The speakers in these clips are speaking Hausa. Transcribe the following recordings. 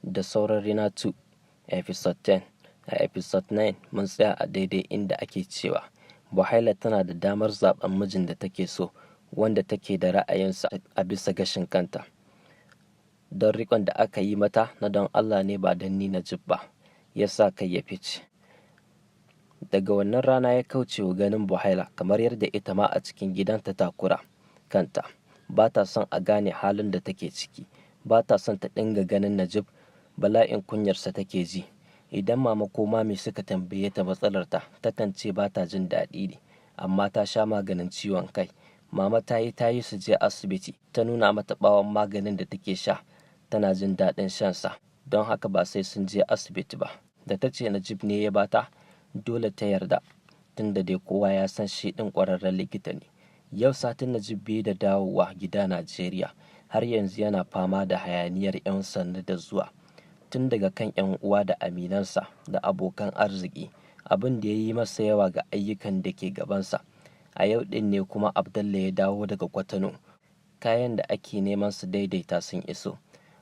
Da Sauran Rina 2, Episode 10. A Episode 9 mun tsaya a daidai inda ake cewa Buhaila tana da damar zaben mijin da take so, wanda take da ra'ayinsa a bisa gashin kanta. Don riƙon da aka yi mata na don Allah ne ba don ni Najib ba, ya sa kai ya fice. Daga wannan rana ya kauce wa ganin Buhaila, kamar yadda ita ma a cikin gidanta takura kanta. Ba ta son a gane halin da take ciki, ba ta son ta dinga ganin Najib, bala'in kunyarsa take ji. Idan mama ko mami suka tambaye ta matsalarta, takan ce ba ta jin daɗi ne, amma ta sha maganin ciwon kai. Mama ta yi ta yi su je asibiti, ta nuna mata ɓawon maganin da take sha, tana jin daɗin shansa, don haka ba sai sun je asibiti ba. Da ta ce Najib ne ya bata, dole ta yarda, tunda dai kowa ya san shi ɗin ƙwararren likita ne. Yau satin Najib 2 da dawowa gida Najeriya, har yanzu yana fama da hayaniyar 'yan sanda da zuwa, tun daga kan 'yan uwa da aminansa da abokan arziki, abin da ya yi masa yawa ga ayyukan da ke gabansa. A yau ɗin ne kuma Abdallah ya dawo daga Kwatano, kayan da ake neman su daidaita sun iso.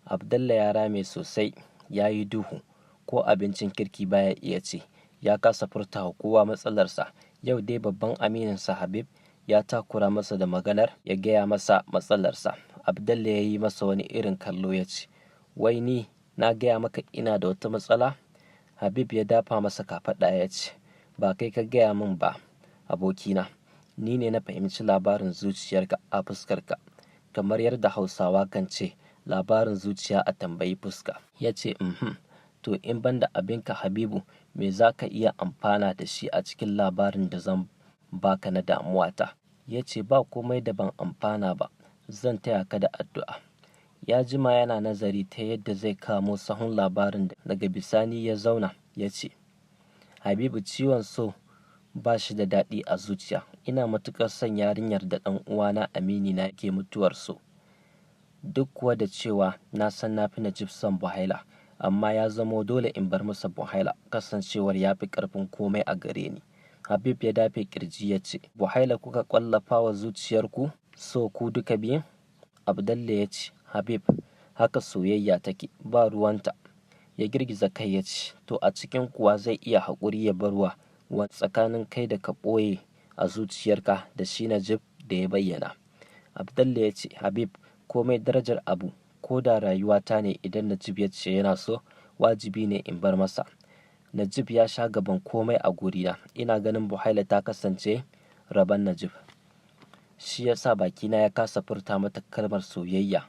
Abdallah ya rame sosai, ya yi duhu, ko abincin kirki baya iya ci, ya kasa furta wa kowa matsalarsa. Yau dai babban amininsa Habib ya takura masa da maganar ya gaya masa matsalarsa. Abdallah ya yi masa wani irin kallo ya ce, "Wai ni na gaya maka ina da wata matsala?" Habib ya dafa masa kafaɗa ya ce, "Ba kai ka gaya min ba, abokina. Ni ne na fahimci labarin zuciyarka a fuskarka. Kamar yadda Hausawa kan ce, labarin zuciya a tambayi fuska." Ya ce, "Mhm, to in banda abinka Habibu, me za ka iya amfana da shi a cikin labarin da zan baka na damuwata?" Ya ce, "Ba komai da ban amfana ba, zan taya ka da addu'a." Ya jima yana nazari ta yadda zai kamo sahun labarin, daga bisani ya zauna ya ce, "Habibu, ciwon so ba shi da daɗi a zuciya. Ina matuƙar son yarinyar da ɗan uwana aminina ke mutuwar so. Duk kuwa da cewa na san na fi Najib son Buhaila, amma ya zamo dole in bar masa Buhaila, kasancewar ya fi ƙarfin komai a gare ni." Habib ya dafe kirji ya ce, "Buhaila kuka ƙwallafa wa zuciyarku so ku duka biyun?" Abdallah ya ce, "Habib, haka soyayya take, ba ruwanta." Ya girgiza kai ya ce, "To a cikin kuwa zai iya haƙuri ya barwa wa tsakanin kai da ka ɓoye a zuciyarka da shi Najib da ya bayyana?" Abdallah ya ce, "Habib, komai darajar abu, ko da rayuwata ne, idan Najib ya ce yana so, wajibi ne in bar masa. Najib ya sha gaban komai a gurina. Ina ganin Buhaila ta kasance rabon Najib. Shi ya sa bakina ya kasa furta mata kalmar soyayya,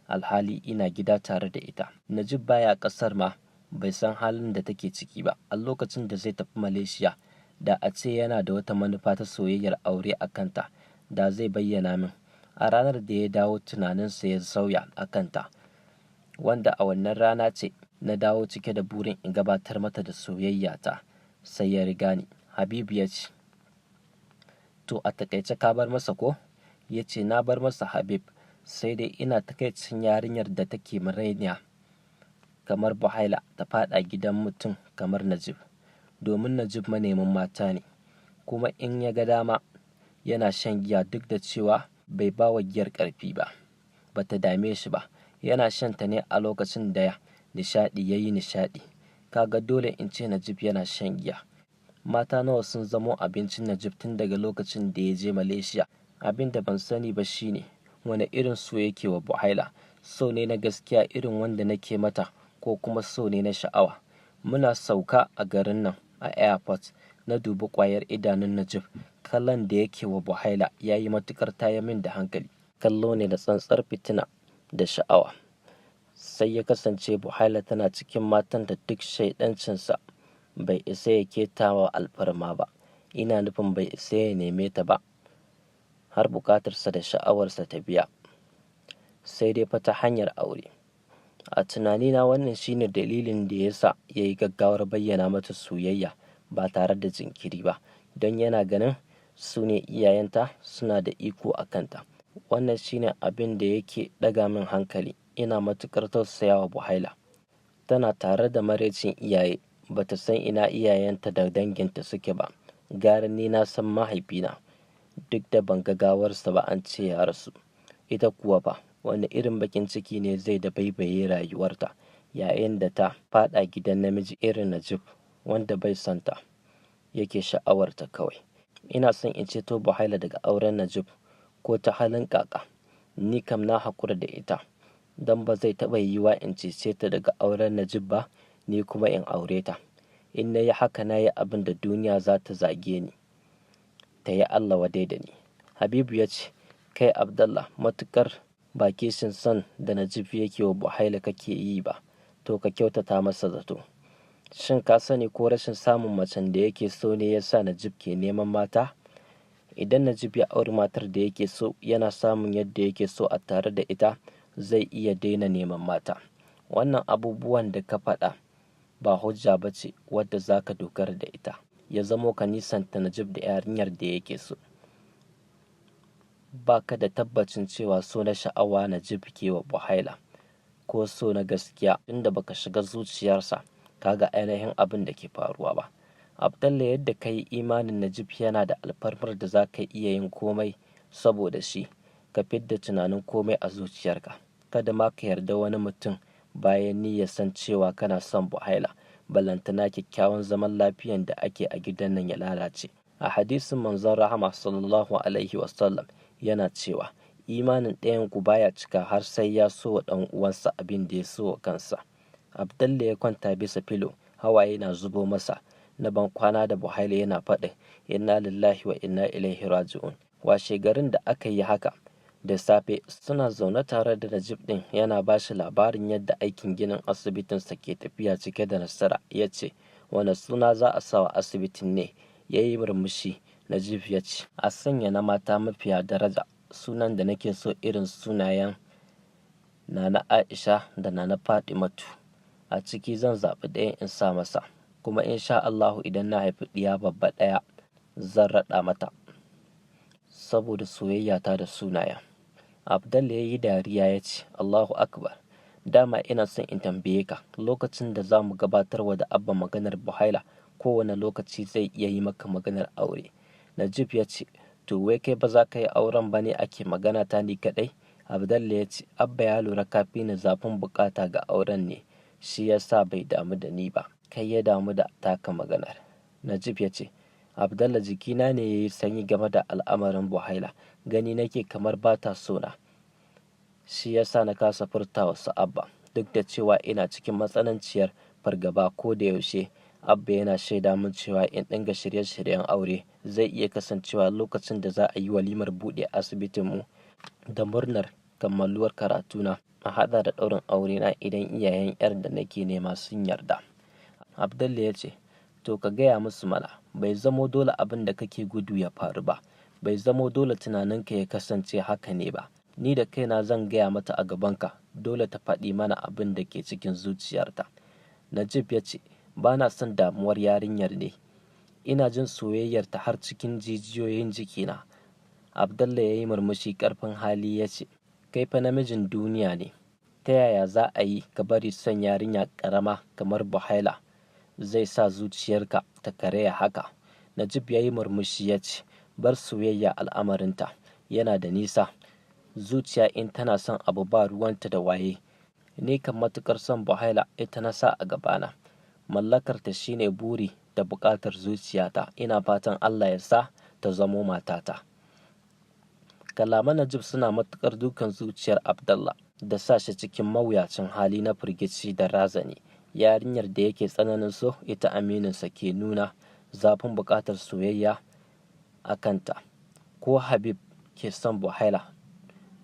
alhali ina gida tare da ita. Najib baya ƙasar ma, bai san halin da take ciki ba. A lokacin da zai tafi Malaysia, da a ce yana da wata manufa ta soyayyar aure a kanta, da zai bayyana min. A ranar da ya dawo tunaninsa ya sauya a kanta, wanda a wannan rana ce na dawo cike da burin in gabatar mata da soyayyata, sai ya riga ni." Habibu ya ce, "To a takaice ka bar masa ko?" Ya ce, "Na bar masa Habib, sai dai ina takaicin yarinyar da take marainiya kamar Buhaila ta faɗa gidan mutum kamar Najib, domin Najib manemin mata ne, kuma in ya ga dama yana shan giya, duk da cewa bai ba wa giyar ƙarfi ba, ba ta dame shi ba, yana shan ta ne a lokacin da nishaɗi ya yi nishaɗi. Kaga dole in ce Najib yana shan giya. Mata nawa sun zamo abincin Najib tun daga lokacin da ya je Malaysia? Abin da ban sani ba shine wane irin so yake wa Buhaila, so ne na gaskiya irin wanda nake mata, ko kuma so ne na sha'awa? Muna sauka a garin nan a airport na dubi ƙwayar idanun Najib. Kallon da yake wa Buhaila ya yi matuƙar tayar min da hankali. Kallo ne da tsantsar fitina da sha'awa. Sai ya kasance Buhaila tana cikin matan da duk shaiɗancinsa bai isa ya keta wa alfarma ba. Ina nufin bai isa ya neme ta ba har bukatarsa da sha'awarsa ta biya, sai dai fa ta hanyar aure. A tunanina wannan shine dalilin da ya sa ya yi gaggawar bayyana mata soyayya ba tare da jinkiri ba, don yana ganin su ne iyayenta, suna da iko a kanta. Wannan shine abin da yake ɗaga min hankali. Ina matuƙar tausayawa Buhaila. Tana tare da maraicin iyaye, bata san ina iyayenta da danginta suke ba. Gara ni na san mahaifina, duk da ban ga gawarsa ba, an ce ya rasu. Ita kuwa fa, wani irin bakin ciki ne zai dabaibaye rayuwarta? Yayin da ta faɗa gidan namiji irin Najib wanda bai son ta, yake sha'awarta kawai. Ina son in ceto Buhaila daga auren Najib ko ta halin ƙaƙa. Ni kam na haƙura da ita, don ba zai taɓa yiwuwa in cece ta daga auren Najib ba, ni kuma in aure ta. In na yi haka, na yi abin da duniya za ta zage ni, ta yi Allah wadai da ni. Habibu ya ce, "Kai Abdallah, matukar ba kishin son da Najib yake wa Buhaila kake yi ba, to ka kyautata masa zato. Shin ka sani ko rashin samun macen da yake so ne ya sa Najib ke neman mata? Idan Najib ya auri matar da yake so, yana samun yadda yake so a tare da ita, zai iya daina neman mata. Wannan abubuwan da ka faɗa ba hujja ba ce wadda za ka dogara da ita, ya zamo ka nisanta Najib da yarinyar da yake so. Ba ka da tabbacin cewa so na sha'awa Najib ke wa Buhaila ko so na gaskiya, inda baka shiga zuciyarsa ka ga ainihin abin da ke faruwa ba. Abdallah, yadda ka yi imanin Najib yana da alfarmar da za ka iya yin komai saboda shi, ka fidda tunanin komai a zuciyarka. Kada ma ka yarda wani mutum bayan ni ya san cewa kana son Buhaila, ballantana kyakkyawan zaman lafiyan da ake a gidan nan ya lalace. A hadisin Manzon Rahama sallallahu alaihi wasallam yana cewa, imanin ɗayan ku baya cika har sai ya so wa ɗan uwansa abin da ya so wa kansa. Abdallah ya kwanta bisa filo, hawaye na zubo masa na ban kwana da Buhaila, yana faɗin, "Inna lillahi wa inna ilaihi raji'un." Washe garin da aka yi haka, da safe suna zaune tare da Najib ɗin, yana ba shi labarin yadda aikin ginin asibitinsa ke tafiya cike da nasara. Ya ce, "Wane suna za a sa wa asibitin ne?" Ya yi murmushi. Najib ya ce, "A sanya na mata mafiya daraja, sunan da nake so, irin sunayen Nana Aisha da Nana Fatimatu. A ciki zan zaɓi ɗaya in sa masa, kuma insha Allahu idan na haifi ɗiya babba ɗaya zan raɗa mata saboda soyayyata da sunayen." Abdallah ya yi dariya ya ce, "Allahu Akbar. Dama ina son in tambaye ka, lokacin da za mu gabatarwa da Abba maganar Buhaila, kowane lokaci zai iya yi maka maganar aure?" Najib ya ce, "To wai kai ba za ka yi auren ba ne ake magana ta ni kaɗai?" Abdallah ya ce, "Abba ya lura ka fi ni zafin bukata ga auren ne, shi ya sa bai damu da ni ba, kai ya damu da taka maganar." Najib ya ce, "Abdallah, jikina ne ya yi sanyi game da al'amarin Buhaila, gani nake kamar ba ta so na. Shi ya sa na kasa furta wa su Abba, duk da cewa ina cikin matsananciyar fargaba ko da yaushe. Abba yana shaida min cewa in dinga shirye-shiryen aure, zai iya kasancewa lokacin da za a yi walimar buɗe asibitinmu da murnar kammaluwar karatuna, a haɗa da ɗaurin aurena idan iyayen 'yar da nake nema sun yarda." Abdallah ya ce, "To ka gaya musu mana, bai zamo dole abin da kake gudu ya faru ba, bai zamo dole tunaninka ya kasance haka ne ba. Ni da kaina zan gaya mata a gabanka, dole ta faɗi mana abin da ke cikin zuciyarta." Najib ya ce, "Ba na son damuwar yarinyar ne, ina jin soyayyarta har cikin jijiyoyin jikina." Abdallah ya yi murmushi ƙarfin hali ya ce, "Kai fa namijin duniya ne, ta yaya za a yi ka bari son yarinya ƙarama kamar Buhaila zai sa zuciyarka ta karaya haka?" Najib ya yi murmushi ya ce, "Bar soyayya, al'amarinta yana da nisa. Zuciya in tana son abu ba ruwanta da waye. Ni kan matukar son Buhaila ita na sa a gabana. Mallakarta shine buri da buƙatar zuciyata. Ina fatan Allah ya sa ta zamo matata." Kalaman Najib suna matukar dukan zuciyar Abdallah da sa shi cikin mawuyacin hali na firgici da razani. Yarinyar da yake tsananin so, ita amininsa ke nuna zafin buƙatar soyayya a kanta. Ko Habib ke son Buhaila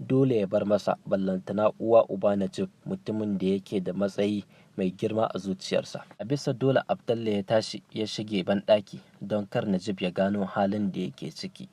dole ya bar masa, ballantana uwa uba Najib, mutumin da yake da matsayi mai girma a zuciyarsa. A bisa dole Abdallah ya tashi ya shige banɗaki don kar Najib ya gano halin da yake ciki.